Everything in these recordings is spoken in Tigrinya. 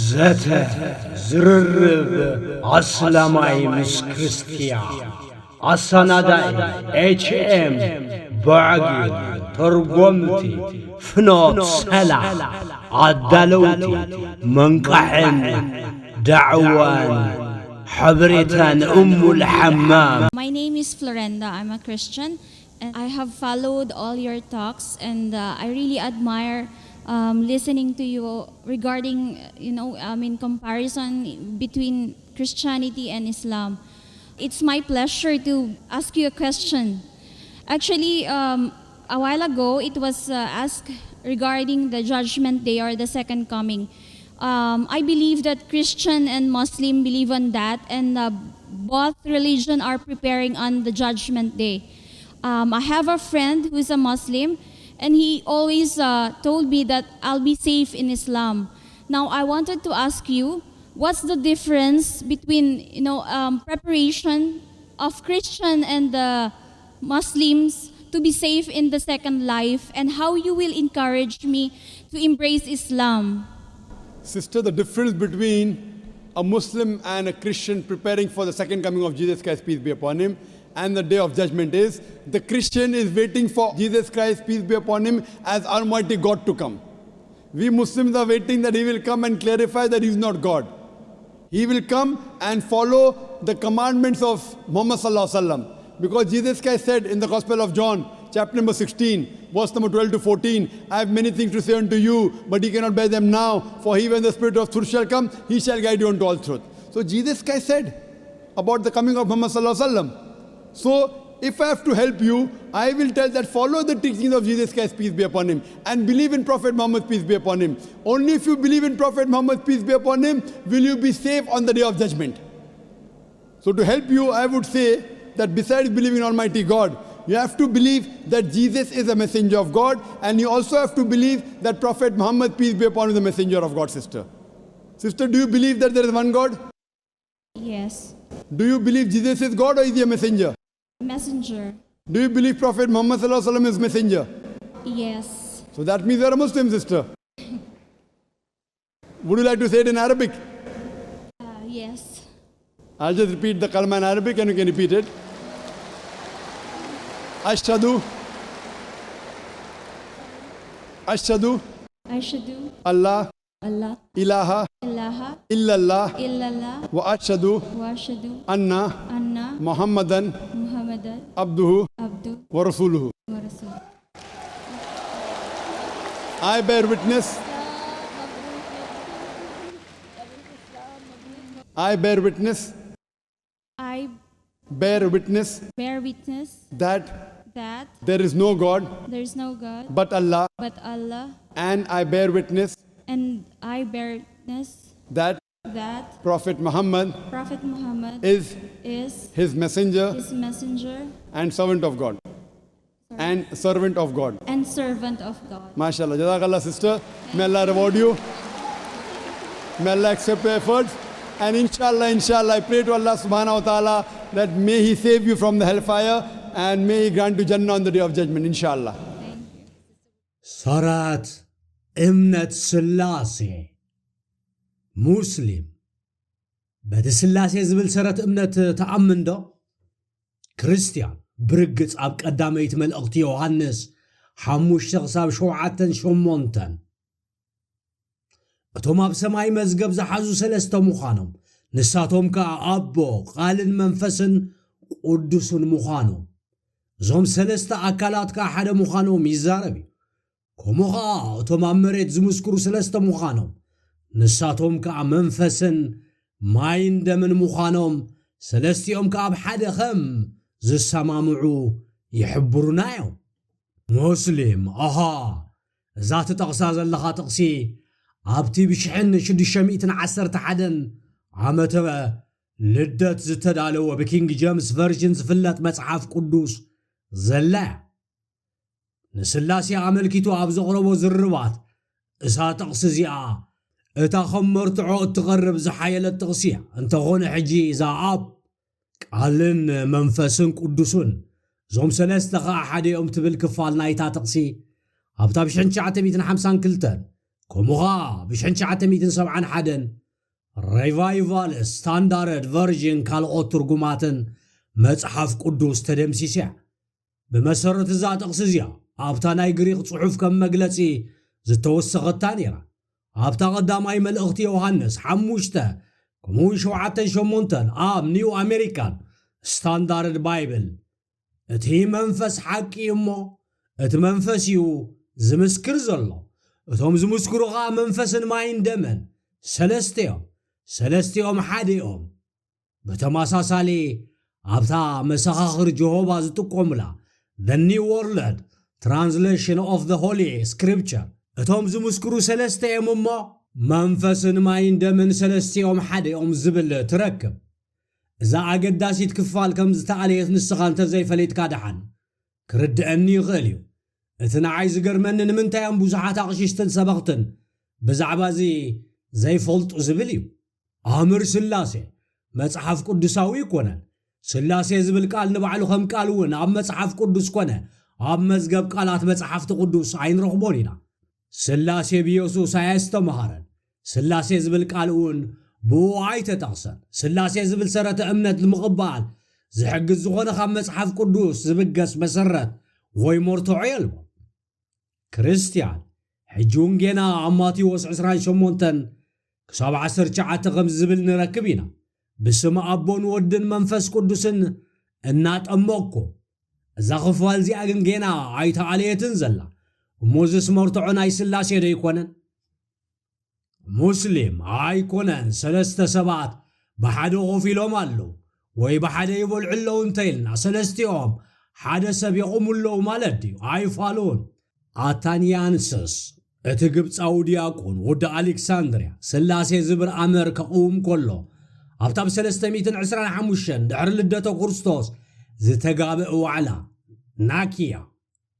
ዘተ ዝርርብ ኣስላማይ ምስ ክርስትያ ኣሰናዳኢ ኤች ኤም ባዕጊ ተርጎምቲ ፍኖት ሰላም ኣዳለውቲ መንቃሕን ዳዕዋን ሓበሬታን እሙል ሓማም My name is Florenda. I'm a Christian, and I have followed all your talks, and uh, I really admire um, listening to you regarding, you know, I mean, comparison between Christianity and Islam. It's my pleasure to ask you a question. Actually, um, a while ago, it was uh, asked regarding the judgment day or the second coming. Um, I believe that Christian and Muslim believe on that, and uh, both religion are preparing on the judgment day. Um, I have a friend who is a Muslim, and he always uh, told me that I'll be safe in Islam. Now, I wanted to ask you, what's the difference between, you know, um, preparation of Christian and the Muslims to be safe in the second life, and how you will encourage me to embrace Islam? Sister, the difference between a Muslim and a Christian preparing for the second coming of Jesus Christ, peace be upon him, and the day of judgment is the Christian is waiting for Jesus Christ, peace be upon him, as Almighty God to come. We Muslims are waiting that he will come and clarify that he is not God. He will come and follow the commandments of Muhammad Sallallahu Alaihi Wasallam. Because Jesus Christ said in the Gospel of John, chapter number sixteen, verse number twelve to fourteen, I have many things to say unto you, but ye cannot bear them now, for he, when the Spirit of truth shall come, he shall guide you unto all truth. So Jesus Christ said about the coming of Muhammad Sallallahu Alaihi Wasallam. So if I have to help you, I will tell that follow the teachings of Jesus Christ, peace be upon him, and believe in Prophet Muhammad, peace be upon him. Only if you believe in Prophet Muhammad, peace be upon him, will you be safe on the day of judgment. So to help you, I would say that besides believing in Almighty God, you have to believe that Jesus is a messenger of God, and you also have to believe that Prophet Muhammad, peace be upon him, is a messenger of God, sister. Sister, do you believe that there is one God? Yes. Do you believe Jesus is God or is he a messenger? Messenger. Do you believe Prophet Muhammad Sallallahu Alaihi Wasallam is messenger? Yes. So that means you are a Muslim, sister. Would you like to say it in Arabic? Uh, yes. I'll just repeat the kalma in Arabic and you can repeat it. أشهد أشهد أشهد أن لا أن لا إله إله إلا الله إلا الله وأشهد وأشهد أن أن محمدا محمدا عبده عبده ورسوله. ورسوله. I bear witness. I bear witness. I Bear witness bear witness that that there is no God there is no God but Allah, but Allah, and I bear witness and I bear witness that that Prophet Muhammad Prophet Muhammad is is his messenger his messenger and servant of God. And servant of God. and servant of God. MashaAllah. Jazakallah, sister. May Allah reward you. May Allah accept your efforts. And inshallah, inshallah, I pray to Allah subhanahu wa ta'ala that may He save you from the hellfire and may He grant you Jannah on the day of judgment, inshallah. ሰረት እምነት ስላሴ ሙስሊም በቲ ስላሴ ዝብል ሰረት እምነት ትኣምን ዶ? ክርስትያን ብርግጽ ኣብ ቀዳመይቲ መልእኽቲ ዮሃንስ ሓሙሽተ ክሳብ ሸውዓተን ሸሞንተን እቶም ኣብ ሰማይ መዝገብ ዝሓዙ ሰለስተ ምዃኖም ንሳቶም ከኣ ኣቦ ቃልን መንፈስን ቅዱስን ምዃኖም እዞም ሰለስተ ኣካላት ከኣ ሓደ ምዃኖም ይዛረብ እዩ። ከምኡ ኸኣ እቶም ኣብ መሬት ዝምስክሩ ሰለስተ ምዃኖም ንሳቶም ከኣ መንፈስን ማይን ደምን ምዃኖም ሰለስቲኦም ከኣ ኣብ ሓደ ኸም ዝሰማምዑ ይሕብሩና እዮም። ሙስሊም ኣሃ እዛ ትጠቕሳ ዘለኻ ጥቕሲ ኣብቲ ብሽሕን ሽዱሽተ ሚእትን ዓሰርተ ሓደን ዓመተ ልደት ዝተዳለወ ብኪንግ ጀምስ ቨርዥን ዝፍለጥ መጽሓፍ ቅዱስ ዘላ እያ። ንስላሴ ኣመልኪቱ ኣብ ዘቕረቦ ዝርርባት እዛ ጥቕሲ እዚኣ እታ ከም መርትዖ እትቐርብ ዝሓየለት ጥቕሲ እያ። እንተኾነ ሕጂ እዛ ኣብ ቃልን መንፈስን ቅዱስን እዞም ሰለስተ ኸዓ ሓደ እዮም ትብል ክፋል ናይታ ጥቕሲ ኣብታ ብ ሽሕን ትሽዓተ ሚእትን ሓምሳን ክልተን ከምኡ ኸኣ ብሽሕን ትሽዓተ ሚእትን ሰብዓን ሓደን ሬቫይቫል ስታንዳርድ ቨርዥን ካልኦት ትርጉማትን መጽሓፍ ቅዱስ ተደምሲሰ። ብመሰረት እዛ ጥቕሲ እዚኣ ኣብታ ናይ ግሪኽ ጽሑፍ ከም መግለጺ ዝተወሰኸታ ነይራ። ኣብታ ቀዳማይ መልእኽቲ ዮሃንስ ሓሙሽተ ከምኡውን ሸውዓተን ሸሞንተን ኣብ ኒው ኣሜሪካን ስታንዳርድ ባይብል እቲ መንፈስ ሓቂ እዩ እሞ እቲ መንፈስ እዩ ዝምስክር ዘሎ። እቶም ዝምስክሩ ኸዓ መንፈስን ማይን ደመን ሰለስተ እዮም። ሰለስቲኦም ሓደ እዮም። ብተመሳሳሊ ኣብታ መሰኻኽር ጀሆባ ዝጥቀሙላ The New World Translation of the Holy Scripture እቶም ዝምስክሩ ሰለስተ እዮም እሞ መንፈስን ማይን ደምን ሰለስቲኦም ሓደ እዮም ዝብል ትረክብ። እዛ ኣገዳሲት ክፋል ከም ዝተኣለየት ንስኻ እንተዘይፈሊጥካ ደሓን ክርድአኒ ይኽእል እዩ። እቲ ንዓይ ዝገርመኒ ንምንታይ እዮም ብዙሓት ኣቕሽሽትን ሰበኽትን ብዛዕባ እዚ ዘይፈልጡ ዝብል እዩ። ኣምር ስላሴ መጽሓፍ ቅዱሳዊ ኣይኮነን። ስላሴ ዝብል ቃል ንባዕሉ ከም ቃል እውን ኣብ መጽሓፍ ቅዱስ ኮነ ኣብ መዝገብ ቃላት መጽሓፍቲ ቅዱስ ኣይንረኽቦን ኢና። ስላሴ ብየሱስ ኣየስተምሃረን። ስላሴ ዝብል ቃል እውን ብኡ ኣይተጠቕሰን። ስላሴ ዝብል ሰረተ እምነት ንምቕባል ዝሕግዝ ዝኾነ ካብ መጽሓፍ ቅዱስ ዝብገስ መሰረት ወይ መርትዖ የልቦን። ክርስትያን ሕጂ እውን ጌና ኣብ ማቴዎስ ዕስራን ሸሞንተን ክሳብ ዓሰርተ ትሽዓተ ከም ዝብል ንረክብ ኢና። ብስም ኣቦን ወድን መንፈስ ቅዱስን እናጠመቕኩ። እዛ ክፋል እዚኣ ግን ጌና ኣይተኣለየትን ዘላ። እሞ እዚስ መርትዖ ናይ ስላሴ ዶ ኣይኮነን? ሙስሊም ኣይኮነን ሰለስተ ሰባት ብሓደ ኮፍ ኢሎም ኣለዉ ወይ ብሓደ ይበልዑ ኣለዉ እንተኢልና ሰለስቲኦም ሓደ ሰብ የቑሙ ኣለዉ ማለት ድዩ? ኣይፋሉን። ኣታንያንስስ እቲ ግብፃዊ ዲያቆን ወዲ ኣሌክሳንድርያ ስላሴ ዝብር ኣመር ከቕውም ከሎ ኣብታ ብ ሰለስተ ሚእትን ዕስራን ሓሙሽተን ድሕሪ ልደተ ክርስቶስ ዝተጋብአ ዋዕላ ናኪያ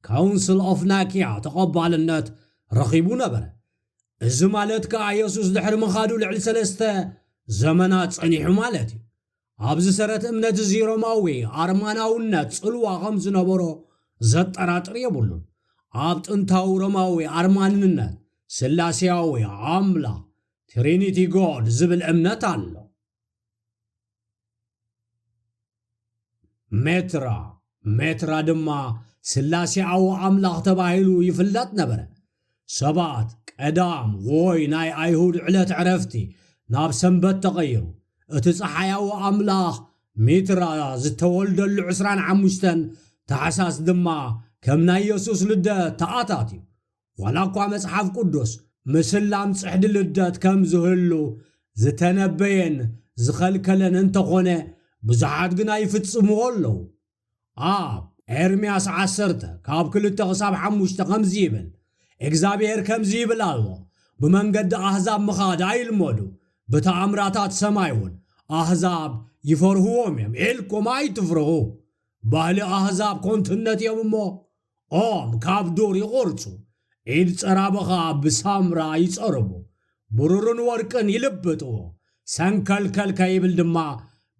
ካውንስል ኦፍ ናኪያ ተቐባልነት ረኺቡ ነበረ። እዚ ማለት ከኣ የሱስ ድሕሪ ምኻዱ ልዕሊ ሰለስተ ዘመናት ጸኒሑ ማለት እዩ። ኣብዚ ሰረት እምነት እዚ ሮማዊ ኣርማናውነት ጽልዋ ከም ዝነበሮ ዘጠራጥር የብሉን። ኣብ ጥንታዊ ሮማዊ ኣርማንነት ስላሴያዊ ኣምላኽ ትሪኒቲ ጎድ ዝብል እምነት ኣሎ። ሜትራ ሜትራ ድማ ስላሴኣዊ ኣምላኽ ተባሂሉ ይፍለጥ ነበረ። ሰባት ቀዳም ወይ ናይ ኣይሁድ ዕለት ዕረፍቲ ናብ ሰንበት ተቐይሩ። እቲ ጸሓያዊ ኣምላኽ ሚትራ ዝተወልደሉ ዕስራን ሓሙሽተን ታሕሳስ ድማ ከም ናይ የሱስ ልደት ተኣታት እዩ። ዋላ እኳ መጽሓፍ ቅዱስ ምስላም ጽሕዲ ልደት ከም ዝህሉ ዝተነበየን ዝኸልከለን እንተኾነ ብዙሓት ግና ይፍጽምዎ ኣለዉ። ኣብ ኤርምያስ ዓሰርተ ካብ ክልተ ክሳብ ሓሙሽተ ከምዚ ይብል እግዚኣብሔር ከምዚ ይብል ኣሎ፣ ብመንገዲ ኣህዛብ ምኻድ ኣይልመዱ፣ ብተኣምራታት ሰማይ እውን ኣህዛብ ይፈርህዎም እዮም ኢልኩም ኣይትፍርሁ። ባህሊ ኣህዛብ ኮንትነት እዮም እሞ ኦም ካብ ዱር ይቖርጹ፣ ኢድ ጸራብኻ ብሳምራ ይጸርቡ፣ ብሩርን ወርቅን ይልብጥዎ፣ ሰንከልከል ከይብል ድማ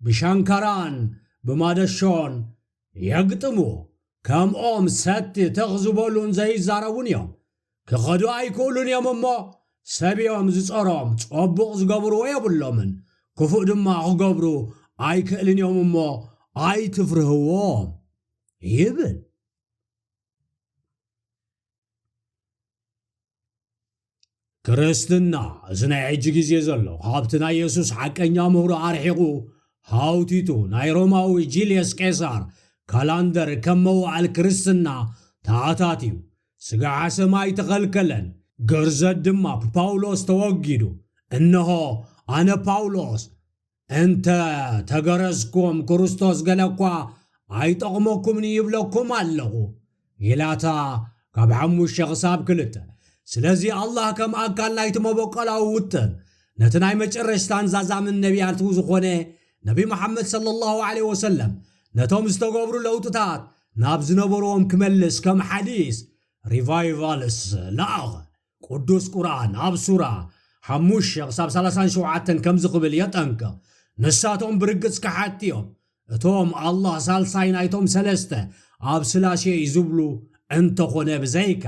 ብሻንካራን ብማደሾን የግጥምዎ። ከምኦም ሰቲ ትኽ ዝበሉን ዘይዛረቡን እዮም። ክኸዱ ኣይክእሉን እዮም እሞ ሰብ እዮም ዝጸሮም። ጸቡቕ ዝገብርዎ የብሎምን፣ ክፉእ ድማ ክገብሩ ኣይክእልን እዮም እሞ ኣይትፍርህዎም ይብል። ክርስትና እዚ ናይ ሕጂ ግዜ ዘሎ ካብቲ ናይ የሱስ ሓቀኛ ምህሮ ኣርሒቑ ሃውቲቱ ናይ ሮማዊ ጂልየስ ቄሳር ካላንደር ከም መዋዕል ክርስትና ተኣታትዩ። ስጋዓ ሰማይ ተኸልከለን፣ ግርዘት ድማ ብፓውሎስ ተወጊዱ። እንሆ ኣነ ፓውሎስ እንተ ተገረዝኩም ክርስቶስ ገለ እኳ ኣይጠቕመኩምን ይብለኩም ኣለኹ። ገላትያ ካብ ሓሙሽተ ክሳብ ክልተ። ስለዚ ኣላህ ከም ኣካል ናይቲ መበቆላዊ ውጥን ነቲ ናይ መጨረሽታን ዛዛምን ነቢያቱ ዝኾነ ነቢ መሓመድ ሰለላሁ ዐለይሂ ወሰለም ነቶም ዝተገብሩ ለውጥታት ናብ ዝነበርዎም ክመልስ ከም ሓዲስ ሪቫይቫልስ ለኣኸ። ቅዱስ ቁርኣን ኣብ ሱራ ሓሙሽተ ክሳብ ሰላሳን ሸውዓተን ከምዚ ክብል የጠንቅቕ፣ ንሳቶም ብርግጽ ከሓድቲ እዮም፣ እቶም ኣላህ ሳልሳይ ናይቶም ሰለስተ ኣብ ስላሴ እዩ ዝብሉ እንተኾነ ብዘይካ።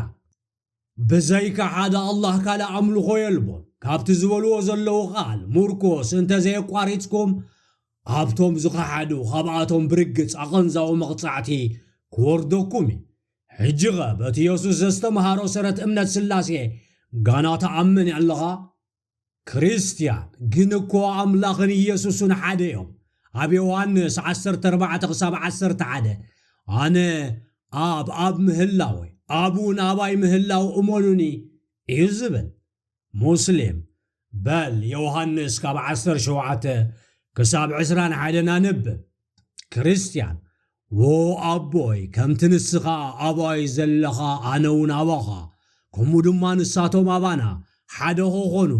ብዘይካ ሓደ ኣላህ ካልእ ኣምልኾ የልቦን። ካብቲ ዝበልዎ ዘለዉ ቃል ሙርኮስ እንተ ዘየቋሪጽኩም፣ ኣብቶም ዝኸሓዱ ካብኣቶም ብርግጽ ኣቐንዛዊ መቕጻዕቲ ክወርደኩም እዩ። ሕጂኸ በቲ የሱስ ዘስተምሃሮ ሰረት እምነት ስላሴ ጋና ትኣምን ኣለኻ? ክርስትያን ግን እኮ ኣምላኽን ኢየሱስን ሓደ እዮም። ኣብ ዮሃንስ ዓሰርተ ኣርባዕተ ክሳብ ዓሰርተ ሓደ ኣነ ኣብ ኣብ ምህላወይ ኣብኡ ናባይ ምህላው እመኑኒ እዩ ዝብል። ሙስሊም በል ዮሃንስ ካብ ዓሰርተ ሸውዓተ ክሳብ ዕስራን ሓደን ኣንብብ። ክርስትያን ዎ ኣቦይ ከምቲ ንስኻ ኣባይ ዘለኻ ኣነ እውን ኣባኻ ከምኡ ድማ ንሳቶም ኣባና ሓደ ክኾኑ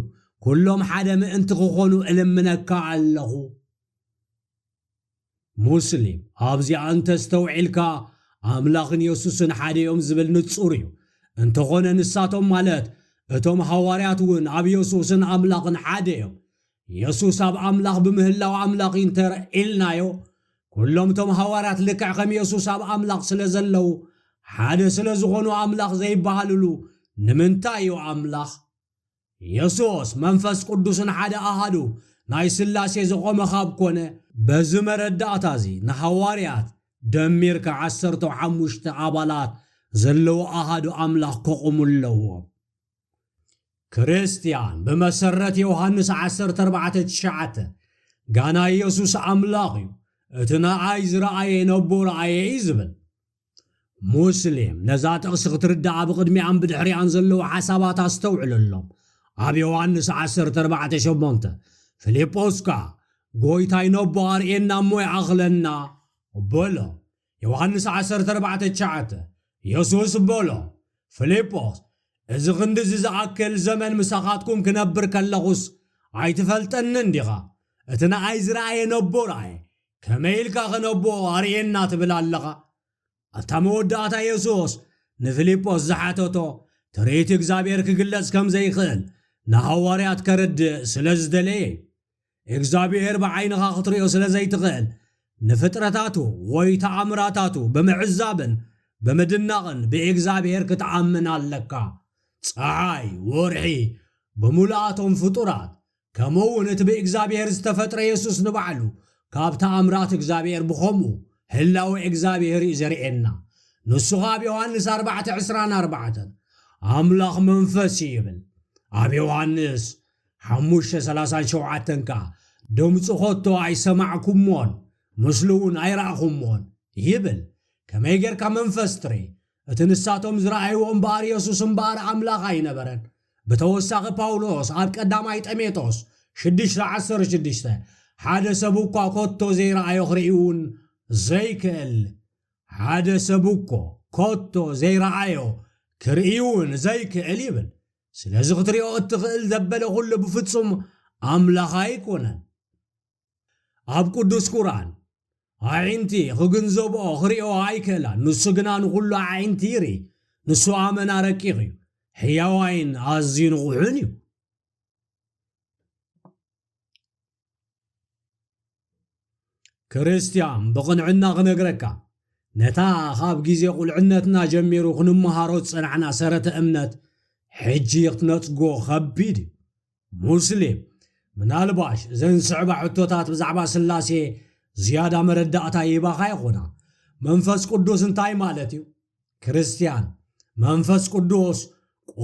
ኩሎም ሓደ ምእንቲ ክኾኑ እልምነካ ኣለኹ። ሙስሊም ኣብዚኣ እንተስተውዒልካ ኣምላኽን የሱስን ሓደ እዮም ዝብል ንጹር እዩ። እንተኾነ ንሳቶም ማለት እቶም ሃዋርያት እውን ኣብ የሱስን ኣምላኽን ሓደ እዮም። የሱስ ኣብ ኣምላኽ ብምህላው ኣምላኽ እዩ እንተ ኢልናዮ ኩሎም እቶም ሃዋርያት ልክዕ ከም የሱስ ኣብ ኣምላኽ ስለ ዘለዉ ሓደ ስለ ዝኾኑ ኣምላኽ ዘይበሃልሉ ንምንታይ እዩ ኣምላኽ? የሱስ መንፈስ ቅዱስን ሓደ ኣሃዱ ናይ ስላሴ ዝቖመ ካብ ኮነ በዚ መረዳእታ እዚ ንሃዋርያት ደሚርካ ዓሰርተ ሓሙሽተ ኣባላት ዘለዎ ኣሃዱ ኣምላኽ ከቑሙ ኣለዎም። ክርስትያን ብመሰረት ዮሃንስ ዓሰርተ ኣርባዕተ ትሽዓተ ጋና ኢየሱስ ኣምላኽ እዩ፣ እቲ ንኣይ ዝረኣየ ነቦ ረኣየ እዩ ዝብል። ሙስሊም ነዛ ጥቕሲ ክትርዳኣ ብቕድሚኣን ብድሕሪኣን ዘለዉ ሓሳባት ኣስተውዕለሎም። ኣብ ዮሃንስ ዓሰርተ ኣርባዕተ ሸሞንተ ፊልጶስ ከኣ ጎይታይ ነቦ ኣርእየና እሞ ይኣኽለና በሎ። ዮሃንስ ዓሰርተ ኣርባዕተ ትሽዓተ የሱስ በሎ፣ ፊልጶስ እዚ ክንድዚ ዝኣክል ዘመን ምሳኻትኩም ክነብር ከለኹስ ኣይትፈልጠንን ዲኻ? እቲ ንኣይ ዝረኣየ ነቦ ረኣየ፣ ከመይ ኢልካ ከነቦ ኣርእየና ትብል ኣለኻ? ኣብታ መወዳእታ የሱስ ንፊልጶስ ዝሓተቶ ትርኢት እግዚኣብሔር ክግለጽ ከም ዘይኽእል ንሃዋርያት ከረድእ ስለ ዝደለየ እዩ። እግዚኣብሔር ብዓይንኻ ክትርእዮ ስለ ዘይትኽእል ንፍጥረታቱ ወይ ተኣምራታቱ ብምዕዛብን ብምድናቕን ብእግዚኣብሔር ክትኣምን ኣለካ። ፀሓይ፣ ወርሒ፣ ብምሉኣቶም ፍጡራት ከምኡ እውን እቲ ብእግዚኣብሔር ዝተፈጥረ የሱስ ንባዕሉ ካብ ተኣምራት እግዚኣብሔር ብኸምኡ ህላወ እግዚኣብሔር እዩ ዘርእየና። ንሱ ኸዓ ኣብ ዮሃንስ ኣርባዕተ ዕስራን ኣርባዕተን ኣምላኽ መንፈስ እዩ ይብል። ኣብ ዮሃንስ ሓሙሽተ ሰላሳን ሸውዓተን ከኣ ድምፁ ኸቶ ኣይሰማዕኩሞን ምስሉ እውን ኣይረኣኹሞን ይብል። ከመይ ጌርካ መንፈስ ትርኢ? እቲ ንሳቶም ዝረኣይዎ እምበኣር የሱስ እምበኣር ኣምላኽ ኣይነበረን። ብተወሳኺ ጳውሎስ ኣብ ቀዳማይ ጢሞቴዎስ ሽዱሽተ ዓሰርተ ሽዱሽተ ሓደ ሰብ እኳ ኮቶ ዘይረኣዮ ክርኢ እውን ዘይክእል ሓደ ሰብ እኮ ኮቶ ዘይረኣዮ ክርኢ እውን ዘይክእል ይብል። ስለዚ ክትሪኦ እትኽእል ዘበለ ኩሉ ብፍጹም ኣምላኽ ኣይኮነን። ኣብ ቅዱስ ቁርኣን ኣዒንቲ ክግንዘብኦ ክሪኦ ኣይክእላን፣ ንሱ ግና ንኹሉ ኣዒንቲ ይርኢ። ንሱ ኣመና ረቂቕ እዩ፣ ሕያዋይን ኣዝዩ ንቑሕን እዩ። ክርስትያን ብቕንዕና ክነግረካ፣ ነታ ካብ ግዜ ቁልዕነትና ጀሚሩ ክንመሃሮ ዝጸናዕና ሰረተ እምነት ሕጂ ክትነጽጎ ከቢድ እዩ። ሙስሊም ምናልባሽ እዘን ዝስዕባ ሕቶታት ብዛዕባ ስላሴ ዝያዳ መረዳእታ ይህባኻ ይኾና። መንፈስ ቅዱስ እንታይ ማለት እዩ? ክርስትያን መንፈስ ቅዱስ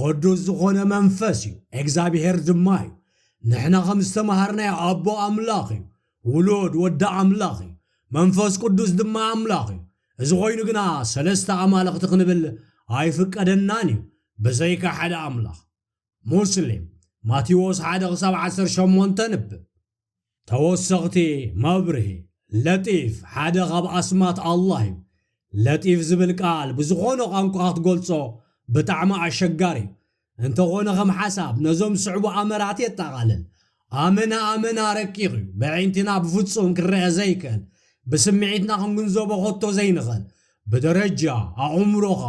ቅዱስ ዝኾነ መንፈስ እዩ፣ እግዚኣብሔር ድማ እዩ። ንሕና ከም ዝተምሃርናዮ ኣቦ ኣምላኽ እዩ፣ ውሉድ ወዲ ኣምላኽ እዩ፣ መንፈስ ቅዱስ ድማ ኣምላኽ እዩ። እዚ ኮይኑ ግና ሰለስተ ኣማልኽቲ ክንብል ኣይፍቀደናን እዩ፣ ብዘይካ ሓደ ኣምላኽ። ሙስሊም ማቴዎስ ሓደ ክሳብ ዓሰርተ ሸሞንተ ንብብ። ተወሰኽቲ መብርሂ፣ ለጢፍ ሓደ ካብ ኣስማት ኣላህ እዩ። ለጢፍ ዝብል ቃል ብዝኾነ ቋንቋ ክትገልጾ ብጣዕሚ ኣሸጋሪ እዩ። እንተኾነ ከም ሓሳብ ነዞም ዝስዕቡ ኣመራት የጠቓልል። ኣመና ኣመና ረቂቕ እዩ። በዒንቲና ብፍጹም ክረአ ዘይክእል፣ ብስምዒትና ክንግንዘቦ ከቶ ዘይንኽእል፣ ብደረጃ ኣእምሮኻ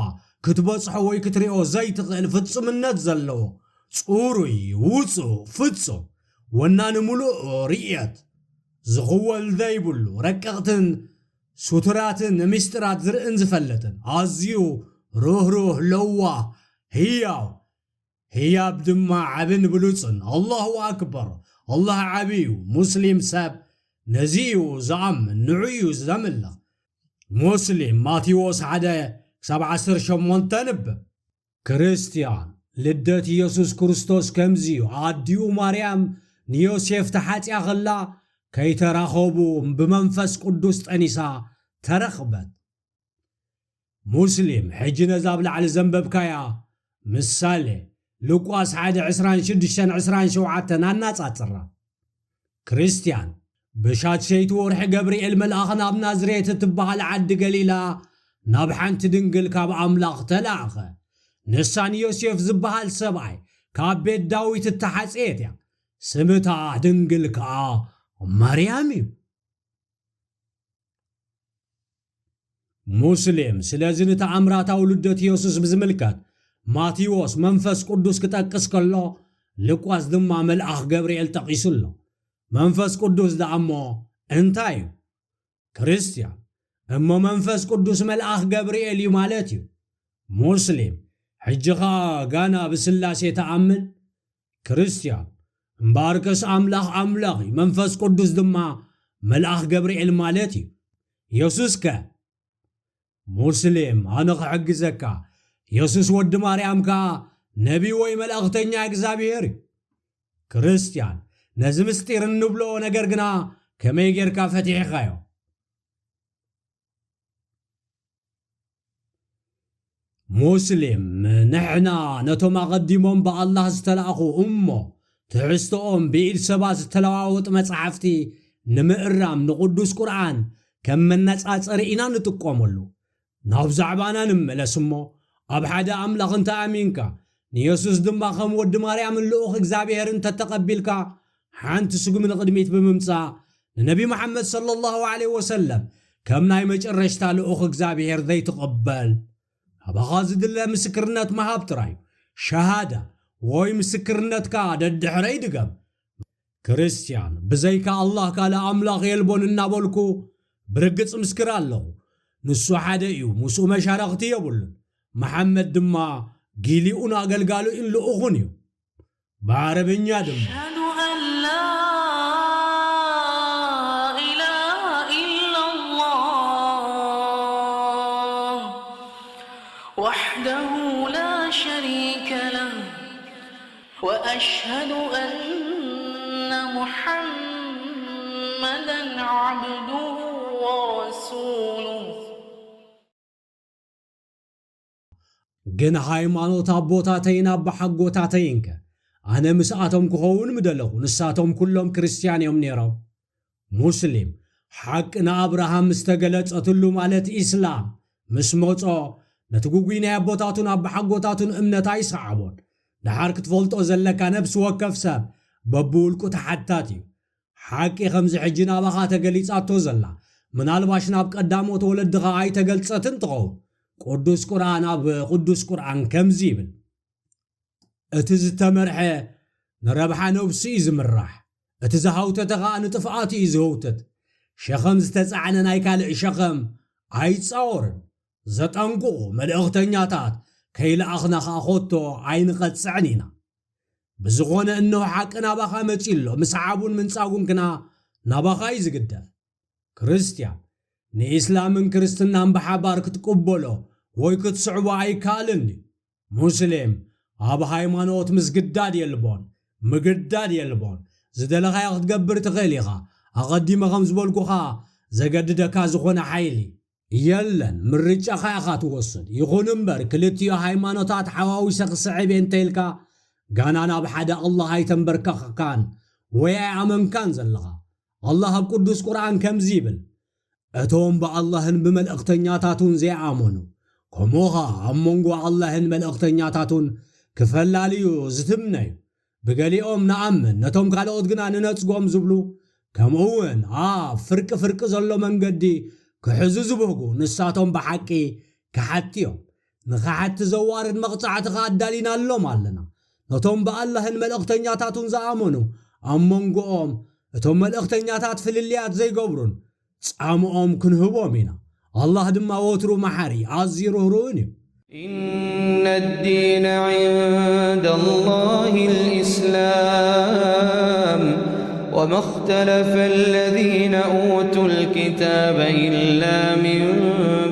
ክትበጽሖ ወይ ክትሪኦ ዘይትኽእል ፍጹምነት ዘለዎ፣ ጽሩይ፣ ውጹእ፣ ፍጹም፣ ወናኒ ምሉእ ርእየት፣ ዝኽወል ዘይብሉ፣ ረቀቕትን ስቱራትን ምስጢራት ዝርእን ዝፈልጥን፣ ኣዝዩ ርህሩህ፣ ለዋህ፣ ህያው፣ ህያብ ድማ ዓብን ብሉጽን። ኣላሁ ኣክበር፣ ኣላህ ዓቢ እዩ። ሙስሊም ሰብ ነዚ እዩ ዝኣምን፣ ንዑ እዩ ዘምልኽ። ሙስሊም ማቴዎስ ሓደ ክሳብ ዓሰርተ ሸሞንተ ንብብ። ክርስትያን ልደት ኢየሱስ ክርስቶስ ከምዚ እዩ። ኣዲኡ ማርያም ንዮሴፍ ተሓጽያ ኸላ ከይተራኸቡ ብመንፈስ ቅዱስ ጠኒሳ ተረኽበት። ሙስሊም፣ ሕጂ ነዛ ኣብ ላዕሊ ዘንበብካያ ምሳሌ ሉቃስ ሓደ ዕስራን ሽዱሽተን ዕስራን ሸውዓተን ኣናጻጽራ። ክርስትያን፣ ብሻድሸይቲ ወርሒ ገብርኤል መልኣኽ ናብ ናዝሬት እትበሃል ዓዲ ገሊላ ናብ ሓንቲ ድንግል ካብ ኣምላኽ ተላእኸ። ንሳ ንዮሴፍ ዝበሃል ሰብኣይ ካብ ቤት ዳዊት እተሓጽየት እያ። ስም እታ ድንግል ከኣ ማርያም እዩ። ሙስሊም፣ ስለዚ ንተኣምራታዊ ልደት ኢየሱስ ብዝምልከት ማቴዎስ መንፈስ ቅዱስ ክጠቅስ ከሎ፣ ሉቃስ ድማ መልኣኽ ገብርኤል ጠቒሱ ኣሎ። መንፈስ ቅዱስ ደኣ እሞ እንታይ እዩ? ክርስትያን፣ እሞ መንፈስ ቅዱስ መልኣኽ ገብርኤል እዩ ማለት እዩ። ሙስሊም፣ ሕጂ ኸኣ ጋና ብስላሴ ተኣምን? ክርስትያን፣ እምበኣርከስ ኣምላኽ ኣምላኽ እዩ፣ መንፈስ ቅዱስ ድማ መልኣኽ ገብርኤል ማለት እዩ። የሱስ ከ? ሙስሊም፣ ኣነ ክሕግዘካ። የሱስ ወዲ ማርያም ከኣ ነቢ ወይ መልእኽተኛ እግዚኣብሔር እዩ። ክርስትያን፣ ነዚ ምስጢር እንብሎ ነገር ግና ከመይ ጌርካ ፈቲሕኻዮ? ሙስሊም፣ ንሕና ነቶም ኣቐዲሞም ብኣላህ ዝተላእኹ እሞ ትሕዝቶኦም ብኢድ ሰባት ዝተለዋወጡ መጻሕፍቲ ንምእራም ንቅዱስ ቁርኣን ከም መነጻጸሪ ኢና ንጥቀመሉ። ናብ ዛዕባና ንመለስ እሞ፣ ኣብ ሓደ ኣምላኽ እንተ ኣሚንካ፣ ንየሱስ ድማ ከም ወዲ ማርያምን ልኡኽ እግዚኣብሔር እንተ ተቐቢልካ፣ ሓንቲ ስጉሚ ንቕድሚት ብምምጻእ፣ ንነቢ መሓመድ ሰለላሁ ዐለይሂ ወሰለም ከም ናይ መጨረሽታ ልኡኽ እግዚኣብሔር ዘይትቕበል፣ ናባኻ ዝድለ ምስክርነት ምሃብ ጥራይ እዩ። ሸሃዳ ወይ ምስክርነትካ ደድሕረይ ድገም። ክርስትያን፣ ብዘይካ ኣላህ ካልእ ኣምላኽ የልቦን እናበልኩ ብርግጽ ምስክር ኣለኹ። ንሱ ሓደ እዩ፣ ምስኡ መሻረኽቲ የብሉን። መሓመድ ድማ ጊሊኡን ኣገልጋሊኡን ልኡኹን እዩ። ብዓረብኛ ድማ أشهد أن لا إله إلا الله وحده لا شريك له وأشهد أن محمدا عبده ورسوله. ግን ሃይማኖት ኣቦታተይን ኣባሓጎታተይንከ? ኣነ ምስኣቶም ክኸውን ምደለኹ፣ ንሳቶም ኩሎም ክርስትያን እዮም ነይሮም። ሙስሊም፣ ሓቂ ንኣብርሃም ምስ ተገለጸትሉ፣ ማለት ኢስላም ምስ መጾ፣ ነቲ ግጉይ ናይ ኣቦታቱን ኣባሓጎታቱን እምነት ኣይሰዓቦን። ደሓር ክትፈልጦ ዘለካ፣ ነፍሲ ወከፍ ሰብ በብውልቁ ተሓታቲ እዩ። ሓቂ ከምዚ ሕጂ ናባኻ ተገሊጻቶ ዘላ፣ ምናልባሽ ናብ ቀዳሞት ወለድኻ ኣይተገልጸትን ትኸውን። ቅዱስ ቁርኣን ኣብ ቅዱስ ቁርኣን ከምዚ ይብል፣ እቲ ዝተመርሐ ንረብሓ ነብሱ እዩ ዝምራሕ፣ እቲ ዝሃውተተ ኸኣ ንጥፍኣቱ እዩ ዝህውትት። ሸኸም ዝተጻዕነ ናይ ካልእ ሸኸም ኣይጻወርን። ዘጠንቅቑ መልእኽተኛታት ከይለኣኽና ኸኣ ኾቶ ኣይንቐጽዕን ኢና። ብዝኾነ እነሆ ሓቂ ናባኻ መጺኡ ኣሎ፣ ምስዓቡን ምንጻጉን ግና ናባኻ እዩ ዝግደፍ። ክርስትያን፣ ንኢስላምን ክርስትናን ብሓባር ክትቅበሎ ወይ ክትስዕቦ ኣይከኣልን እዩ። ሙስሊም፣ ኣብ ሃይማኖት ምስግዳድ የልቦን፣ ምግዳድ የልቦን። ዝደለኻዮ ክትገብር ትኽእል ኢኻ። ኣቐዲመ ከም ዝበልኩኻ፣ ዘገድደካ ዝኾነ ሓይሊ የለን። ምርጫኻ ኢኻ ትወስድ። ይኹን እምበር፣ ክልቲኡ ሃይማኖታት ሓዋዊሰ ክስዕብ እየ እንተኢልካ፣ ጋና ናብ ሓደ ኣላህ ኣይተንበርከኽካን ወይ ኣይኣመንካን ዘለኻ። ኣላህ ኣብ ቅዱስ ቁርኣን ከምዚ ይብል፣ እቶም ብኣላህን ብመልእኽተኛታቱን ዘይኣመኑ፣ ከምኡ ኸኣ ኣብ መንጎ ኣላህን መልእኽተኛታቱን ክፈላልዩ ዝትምነዩ፣ ብገሊኦም ንኣምን፣ ነቶም ካልኦት ግና ንነጽጎም ዝብሉ፣ ከምኡ እውን ኣብ ፍርቂ ፍርቂ ዘሎ መንገዲ ክሕዙ ዝብህጉ፣ ንሳቶም ብሓቂ ከሓድቲ እዮም። ንኸሓድቲ ዘዋርድ መቕጻዕቲ ኸኣ ኣዳሊናሎም ኣለና። ነቶም ብኣላህን መልእኽተኛታቱን ዝኣመኑ፣ ኣብ መንጎኦም እቶም መልእኽተኛታት ፍልልያት ዘይገብሩን ጻምኦም ክንህቦም ኢና። ኣላህ ድማ ወትሩ መሓሪ፣ ኣዝዩ ርህሩህን እዩ። إن الدين عند الله الإسلام، وما اختلف الذين أوتوا الكتاب إلا من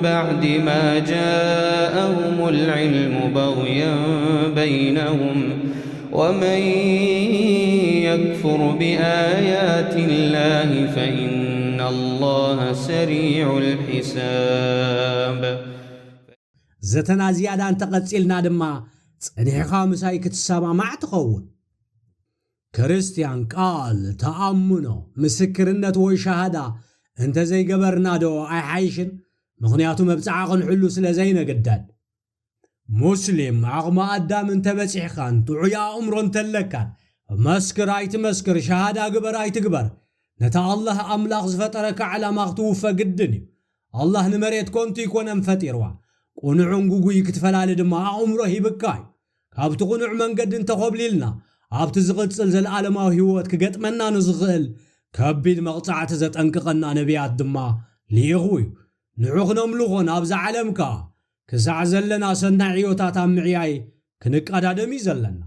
بعد ما جاءهم العلم بغيا بينهم، ومن يكفر بآيات الله فإن الله سريع الحساب. ዘተና ዝያዳ እንተቐጺልና ድማ፣ ጸኒሕኻ ምሳይ ክትሰማማዕ ትኸውን። ክርስትያን ቃል፣ ተኣምኖ፣ ምስክርነት ወይ ሸሃዳ እንተ ዘይገበርናዶ ኣይሓይሽን? ምኽንያቱ መብጽዓ ክንሕሉ ስለ ዘይንግደድ። ሙስሊም፣ ዓቕሚ ኣዳም እንተ በጺሕካን ጥዑይ ኣእምሮ እንተለካን፣ መስክር ኣይትመስክር፣ ሸሃዳ ግበር ኣይትግበር፣ ነታ ኣላህ ኣምላኽ ዝፈጠረካ ዕላማ ክትውፈ ግድን እዩ። ኣላህ ንመሬት ኮንቱ ኣይኮነን ፈጢርዋ። ቅኑዕን ግጉይ ክትፈላሊ ድማ ኣእምሮ ሂብካ እዩ። ካብቲ ቅኑዕ መንገዲ እንተኾብሊልና፣ ኣብቲ ዝቕጽል ዘለኣለማዊ ህይወት ክገጥመና ንዝኽእል ከቢድ መቕጻዕቲ ዘጠንቅቐና ነቢያት ድማ ልኢኹ እዩ። ንዑ ክነምልኾ ናብዛ ዓለም ከኣ ክሳዕ ዘለና ሰናይ ዕዮታት ኣብ ምዕያይ ክንቀዳደም እዩ ዘለና።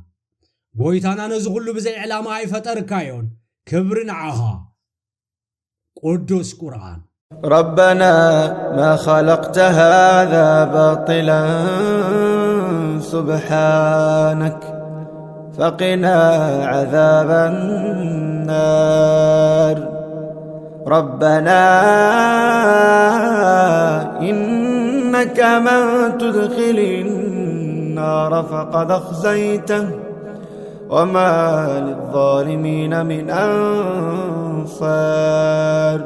ጎይታና ነዚ ኩሉ ብዘይ ዕላማ ኣይፈጠርካዮን። ክብሪ ንዓኻ። ቅዱስ ቁርኣን። ربنا ما خلقت هذا باطلا سبحانك فقنا عذاب النار. ربنا إنك من تدخل النار فقد أخزيته وما للظالمين من أنصار.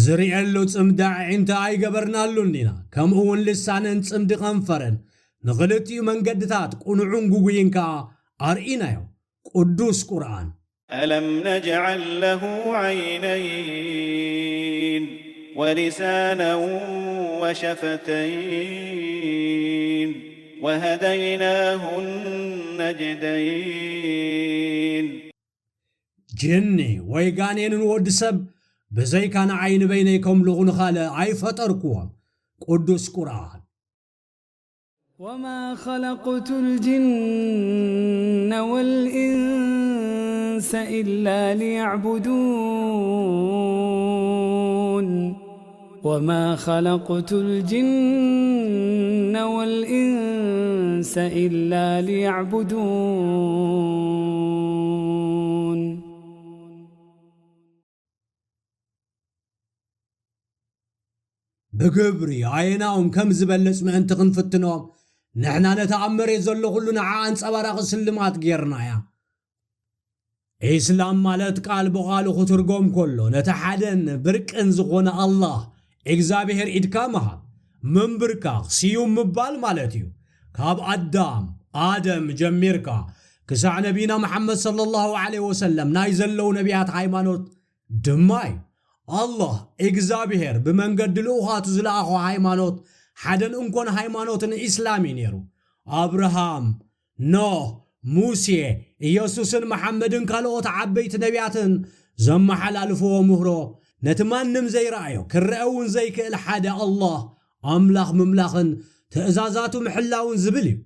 ዝርእየሉ ጽምዲ ኣዒንቲ ኣይገበርናሉን ኢና፣ ከምኡ እውን ልሳንን ጽምዲ ከንፈርን፣ ንኽልቲኡ መንገድታት ቅኑዕን ግጉይን ከኣ ኣርኢናዮ። ቅዱስ ቁርኣን። ألم نجعل له عينين ولسانا وشفتين وهديناه النجدين. ጅኒ ወይ ጋኔን ንወዲ ሰብ ብዘይካ ንዓይ ንበይነይ ከምልኹ ንኻልእ ኣይፈጠርክዎን። ቅዱስ ቁርኣን። وما خلقت الجن والإنس إلا ليعبدون. وما خلقت الجن والإنس إلا ليعبدون. ብግብሪ ኣየናኦም ከም ዝበልጽ ምእንቲ ክንፍትኖም፣ ንሕና ነታ ኣብ መሬት ዘሎ ኩሉ ንዓ ኣንጸባራቒ ስልማት ጌርናያ። ኢስላም ማለት ቃል ብቓሉ ክትርጎም ከሎ፣ ነቲ ሓደን ብርቅን ዝኾነ ኣላህ፣ እግዚኣብሔር፣ ኢድካ ምሃብ፣ ምንብርካኽ፣ ስዩም ምባል ማለት እዩ። ካብ ኣዳም፣ ኣደም፣ ጀሚርካ ክሳዕ ነቢና መሓመድ ሰለላሁ ዐለይሂ ወሰለም ናይ ዘለዉ ነቢያት ሃይማኖት ድማ እዩ። ኣላህ እግዚኣብሔር ብመንገዲ ልኡኻቱ ዝለኣኾ ሃይማኖት ሓደን እንኮን ሃይማኖትን ኢስላም እዩ ነይሩ። ኣብርሃም፣ ኖህ፣ ሙሴ፣ ኢየሱስን መሓመድን ካልኦት ዓበይቲ ነቢያትን ዘመሓላልፍዎ ምህሮ ነቲ ማንም ዘይረኣዮ ክረአ እውን ዘይክእል ሓደ ኣላህ ኣምላኽ ምምላኽን ትእዛዛቱ ምሕላውን ዝብል እዩ።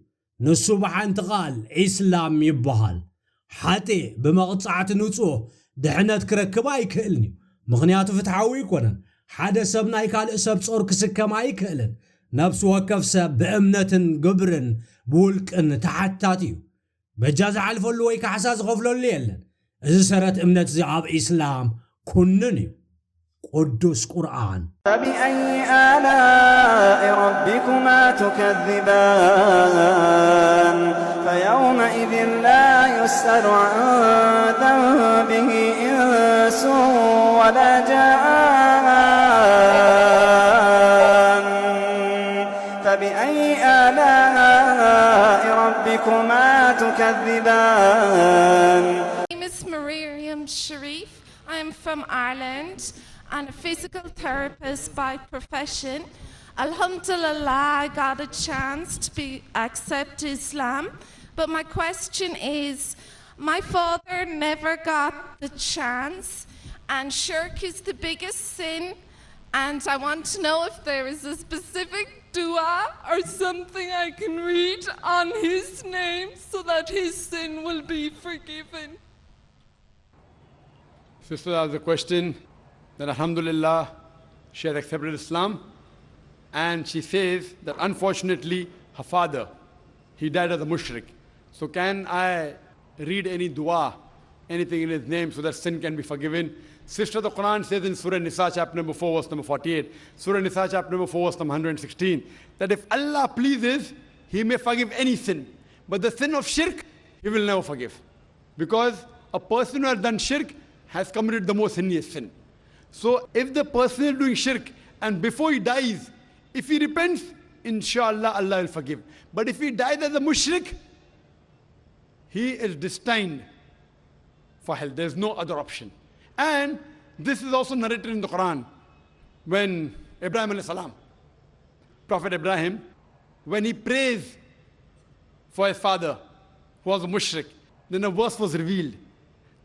ንሱ ብሓንቲ ቃል ኢስላም ይበሃል። ሓጢእ ብመቕጻዕቲ ንጹህ ድሕነት ክረክብ ኣይክእልን እዩ። ምኽንያቱ ፍትሓዊ ኣይኮነን። ሓደ ሰብ ናይ ካልእ ሰብ ጾር ክስከም ኣይክእልን። ነፍሲ ወከፍ ሰብ ብእምነትን ግብርን ብውልቅን ተሓታቲ እዩ። በጃ ዝሓልፈሉ ወይ ካሕሳ ዝኸፍለሉ የለን። እዚ ሰረት እምነት እዚ ኣብ ኢስላም ኩንን እዩ። ቅዱስ ቁርኣን። فبأي آلاء ربكما تكذبان فيومئذ لا يسأل عن ذنبه إنس ولا جان. فبأي آلاء ربكما تكذبان name is Miriam Sharif. I'm from Ireland and a physical therapist by profession. Alhamdulillah, I got a chance to be accept Islam. But my question is, my father never got the chance, and shirk is the biggest sin And I want to know if there is a specific dua or something I can read on his name so that his sin will be forgiven. Sister has a question that, Alhamdulillah, she has accepted Islam, and she says that, unfortunately, her father, he died as a mushrik. So can I read any dua, anything in his name, so that sin can be forgiven? Sister, the Quran says in Surah Nisa, chapter number four, verse number forty-eight, Surah Nisa, chapter number four, verse number one hundred sixteen, that if Allah pleases, He may forgive any sin, but the sin of shirk, He will never forgive. Because a person who has done shirk has committed the most heinous sin. So if the person is doing shirk and before he dies, if he repents, inshallah, Allah will forgive. But if he dies as a mushrik, he is destined for hell. There's no other option. And this is also narrated in the Quran. When Ibrahim alayhi salam, Prophet Ibrahim, when he prays for his father, who was a mushrik, then a verse was revealed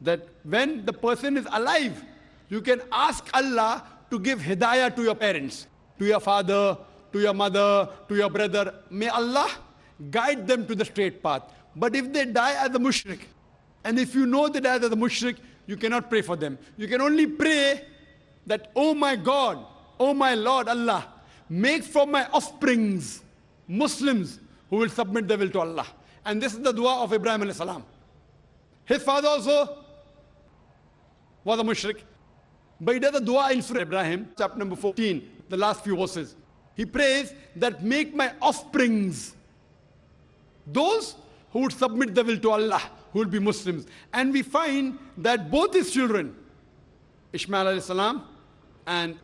that when the person is alive, you can ask Allah to give hidayah to your parents, to your father, to your mother, to your brother. May Allah guide them to the straight path. But if they die as a mushrik, and if you know they die as a mushrik, you cannot pray for them. You can only pray that, "Oh my God, oh my Lord Allah, make from my offsprings Muslims who will submit their will to Allah." And this is the dua of Ibrahim alayhi salam. His father also was a mushrik. But he does a dua in Surah Ibrahim, chapter number fourteen, the last few verses. He prays that, "Make my offsprings those who would submit their will to Allah, who will be Muslims." And we find that both his children, Ishmael alayhi salam and